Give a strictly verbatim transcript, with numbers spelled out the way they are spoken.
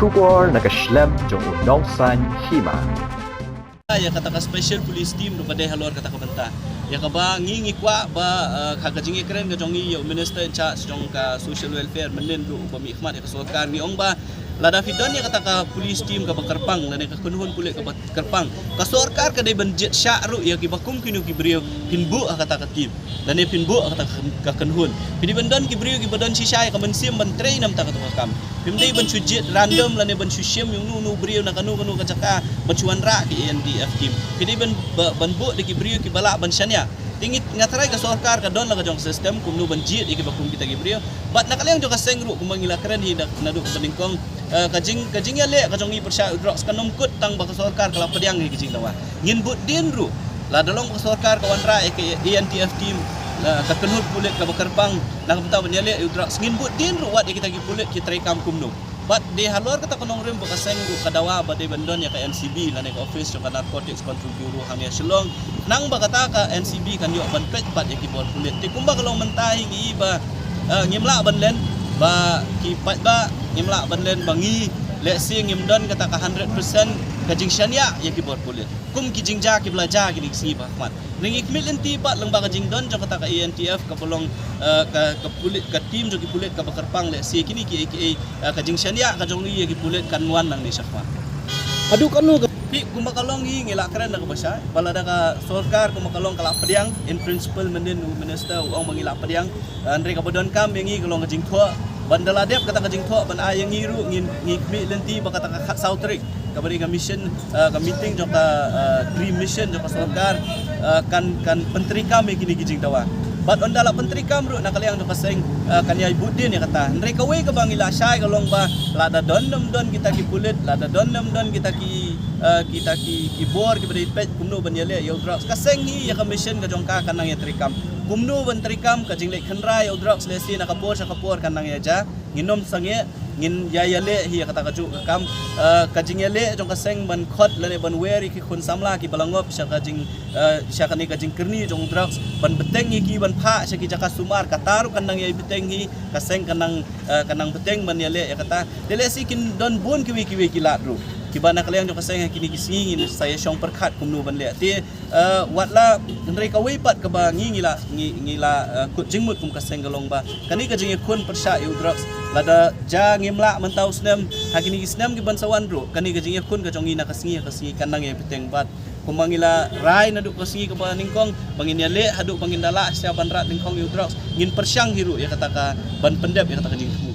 Khubor na ka shlem jong u Nongsaiñ Hima. Ïa kata ka special police team ruh ka dei halor kata ka bynta. Ïa kaba ngi ngi kwah ba, eh, ha ka jingïakren ka jong ngi ïa u minister in charge jong ka social welfare mynnin ruh uba mihkhmat ïa ka sorkar, ngi ong ba lada phi don ïa kata ka police team kaba kyrpang lane ka kynhun pulit kaba kyrpang, ka sorkar ka dei ban jied shah ruh ïa kiba kum kino ki briew phin buh ha kata ka team lane phin buh ha kata ka kynhun. Phi dei ban don ki briew kiba don shisha ïa ka mynsiem ban trei na bynta kata ka kam. Phim dei ban shu jied random lane ban shu shim ïa uno uno u briew na kano kano ka jaka ban shu wanrah ki A N T F team. Phi dei ban, ba, ban buh da ki briew kiba lah ban shaniah. Te ngi, nga tharai ka sorkar ka don la ka jong ka system kumno ban jied ïa kiba kum kita ki briew. Bad na ka liang jong ka seng ruh kumba ngi la kren hi na, naduh kaba nyngkong, eh, ka jing, ka jingïaleh ka jong ngi pyrshah ïa u drugs kan ym kut tang ba ka sorkar ka la pdiang ïa ki jingdawa. Ngin bud dien ruh lada long ka sorkar ka wanrah ïa ka A N T F team, eh, ka kynhun pulit kaba kyrpang na ka bynta ban ïaleh ïa u drugs, ngin bud dien ruh wat ïa kita ki pulit ki treikam kumno. Bad dei halor kata ka nongrim ba ka seng ruh ka dawa ba dei ban don ïa ka N C B lane ka office jong ka Narcotics Control Bureau hangne ha Shillong. Khnang ba kata ka N C B kan ïoh ban peit pat ïa ki bor pulit. Te kumba ka long mynta hi ngi ba, eh, ngim lah ban len ba ki paidbah, ngim lah ban len ba ngi lehse ngim don kata ka hundred percent ka jingshaniah ïa ki bor pulit kum ki jingjia kiba la jia kine ki sngi ba khmat. Ngi khmih lynti pat lyngba ka jingdon jong kata ka A N T F kaba long, eh, ka, ka pulit, ka team jong ki pulit kaba kyrpang lehse kine ki, ki, eh, ka jingshaniah ka jong ngi ïa ki pulit kan wan nangne shakhmat. Haduh katno ka Phi, kumba ka long hi ngi la kren da kaba shai ba lada ka sorkar kumba ka long ka la pdiang, in principle mynnin u minister u ong ba ngi la pdiang. Eh, hynrei kaba donkam ïa ngi ka long ka jingthoh. Ban da la dep kata ka jingthoh ban ai ïa ngi ruh ngin, ngi khmih lynti ba kata ka khatsaw tarik kaba dei ka mission, eh, ka meeting jong ka, eh, dream mission jong ka sorkar, eh, kan, kan pyntreikam ïa kine ki jingdawa. Bad ynda la pyntreikam ruh na ka liang jong ka seng, eh, kan ïai bud dien ïa kata. Hynrei kawei kaba ngi la shai ka long ba lada don ne ym don kita ki pulit, lada don ne ym don kita ki, eh, kita ki, ki bor kiba dei peit kumno ban ïaleh ïa u drugs, ka seng hi ïa ka mission ka jong ka kan nang ïatreikam. Kumno ban treikam, ka jingleit khynra ïa u drugs lehse na ka por sha ka por kan nang ïaja. Ngin ym sangeh, ngin ïa ïaleh hi ïa kata kajuh ka kam. Eh, ka jingïaleh jong ka seng ban khot lane ban wer ïa ki khun samla kiba la ngop sha ka jing, eh, sha kane ka jingkyrni jong u drugs, ban bteng ïa ki ban phah sha ki jaka sumar, kata ruh kan nang ïai bteng hi. Ka seng kan nang, eh, kan nang bteng ban ïaleh ïa kata. Te lehse kin don bun kiwei kiwei ki lad ruh kiba na ka liang jong ka seng ha kine ki sngi ngin sa ïa shong pyrkhat kumno ban leh. Te, eh, wat la, hynrei kawei pat kaba ngi, ngi la, ngi, ngi la, eh, kut jingmut kum ka seng ka long ba kane ka jingïakhun pyrshah ïa u drugs, lada ja ngim lah mynta u snem, ha kine ki snem kiban sa wan ruh kane ka jingïakhun ka jong ngi na ka sngi ha ka sngi kan nang ïai bteng. Bad kumba ngi la rai naduh ka sngi kaba nyngkong ba ngin ïaleh haduh ba ngin da lah sha ban rat nyngkong ïa u drugs, ngin pyrshang hi ruh ïa kata ka ban pyndep ïa kata ka jingthmu.